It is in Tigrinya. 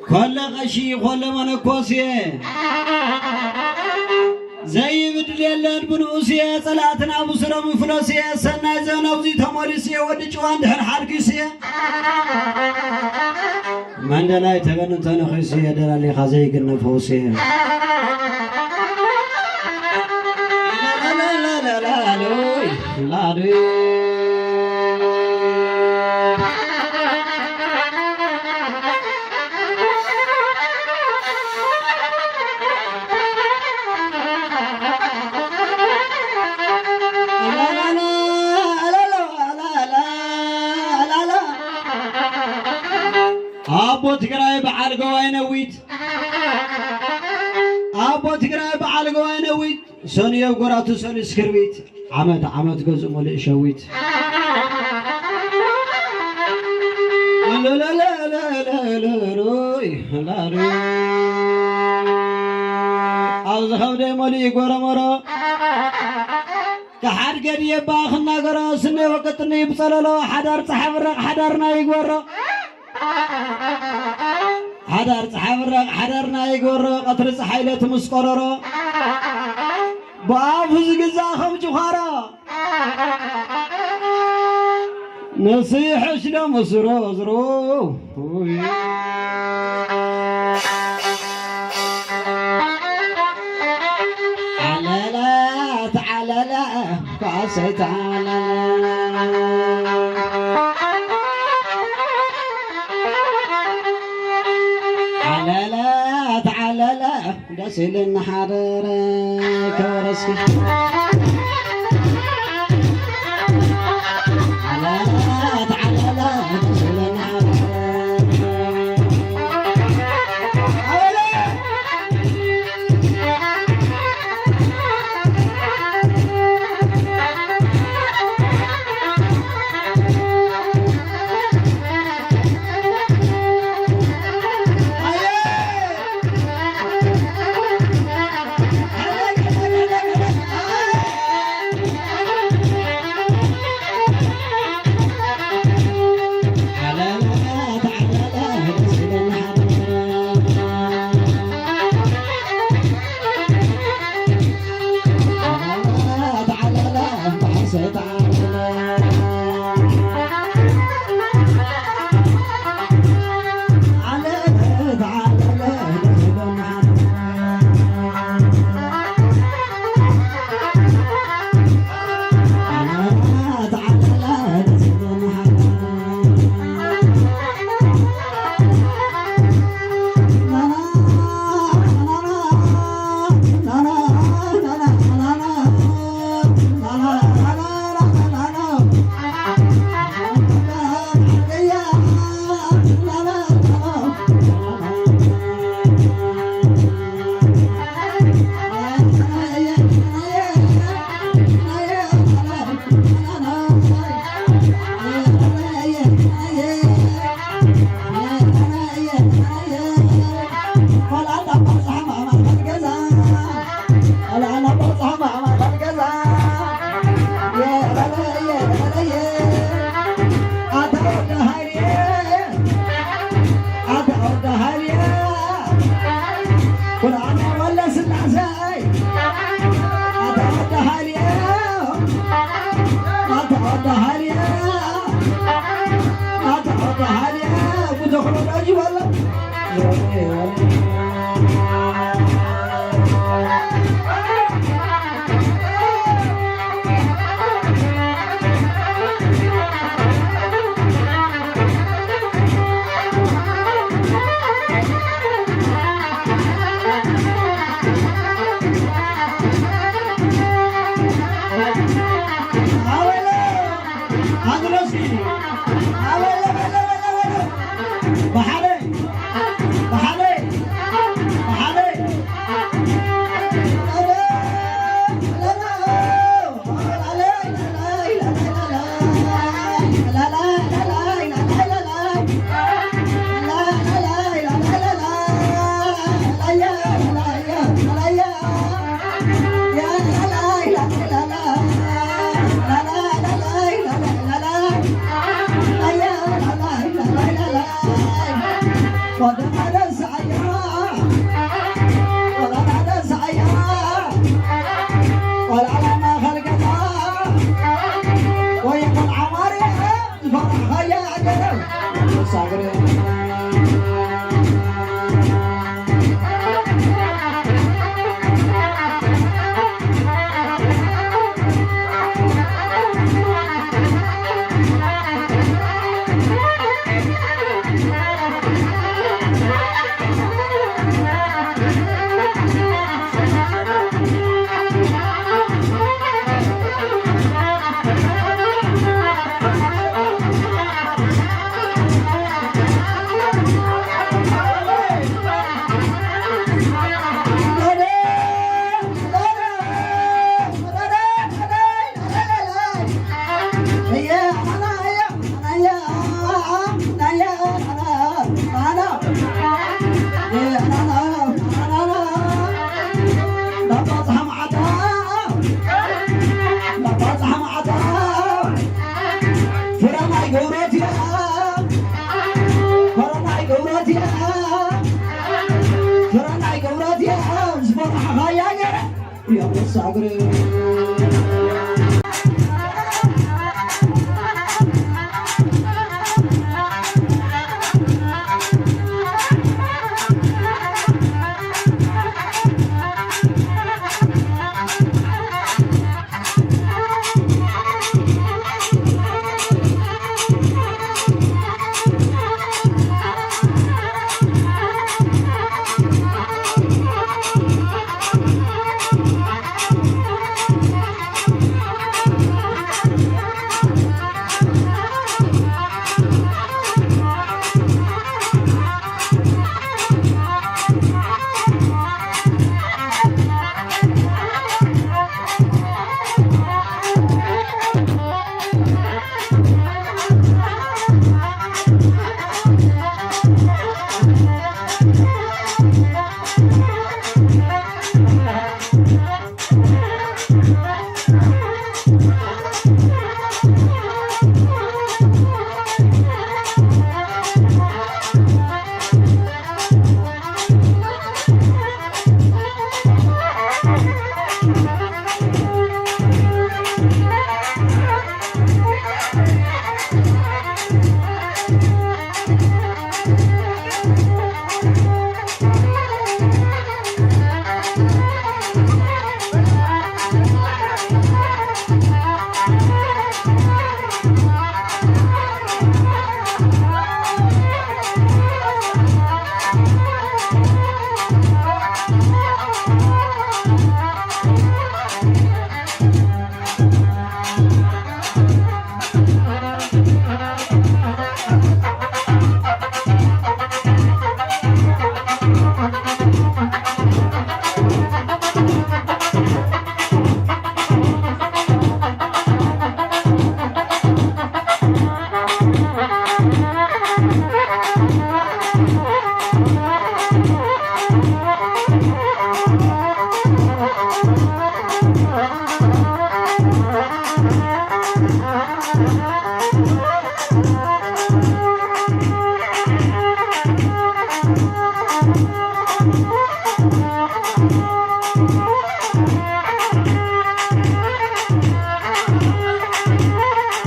ኮለ ቀሺ ኮለ መነኮስየ ዘይብድል የለን ብንኡስየ ጸላእትና ብስሮም ይፍለስየ ሰናይ ዘነብዚ ተመሊስየ ወዲ ጭዋ እንድሕር ሓልኪስየ መንደላይ ተበን እንተነኺስየ ደላሊኻ ዘይግነ ፈውስየ ላሉይ ላሉይ ኣቦ ትግራይ በዓል ገዋይ ነዊት ኣቦ ትግራይ በዓል ገዋይ ነዊት ሰኑ የብ ጎራቱ ሰኑ እስክርቢት ዓመት ዓመት ገዝኡ ሙሉእ ሸዊት ኣብዚ ከብደይ መሊኡ ጎረመሮ ክሓድገ ድየባ ክናገሮ ስነይ ወቅጥኒ ብጸለሎ ሓዳር ጸሓብረቕ ሓዳርና ይግበሮ ሓዳር ጸሓይ ብራቕ ሓዳርና ይግበሮ ቀትሪ ጸሓይ ለይቲ ምስ ቆረሮ ብኣፉ ዝግዛእ ከም ጭዃሮ ንሱ ይሕሽ ዶ ምስሮ ዝሮ ዓለለ ተዓለለ ዓለለ ተዓለለ ደስ ኢልና ሓደረ ከበረስኪ ዓለለ ተዓለለ ደስ ኢልና ሓደረ ብሓደ ብሓደ ቆልዓ ደስ ኣያ፣ ቆልዓ ደስ ኣያ፣ ቆልዓ ማእኸል ገዛ፣ ወይ ቆልዓ ማርያ፣ ዝፈራሕኻያ ኣገረ፣ ሳግረ።